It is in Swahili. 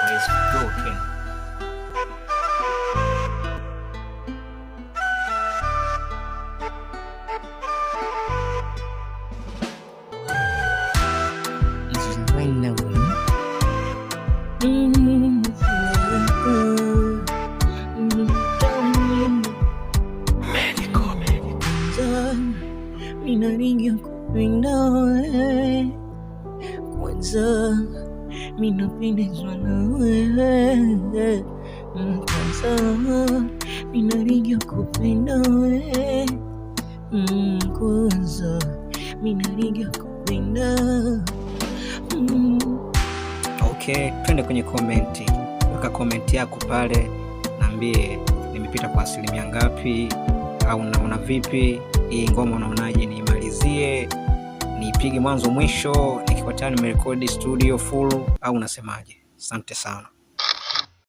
Let's go, twende. Kupenda wewe kwanza, minapendezwa na wewe kwanza, minaringa kupenda wewe kwanza, minaringa kupenda. Okay, twende kwenye komenti. Weka komenti yako pale, niambie nimepita kwa asilimia ngapi, au unaona vipi hii ngoma, unaonaje niimalizie, niipige mwanzo mwisho, nikiwa tayari nimerekodi studio full, au unasemaje? Asante sana.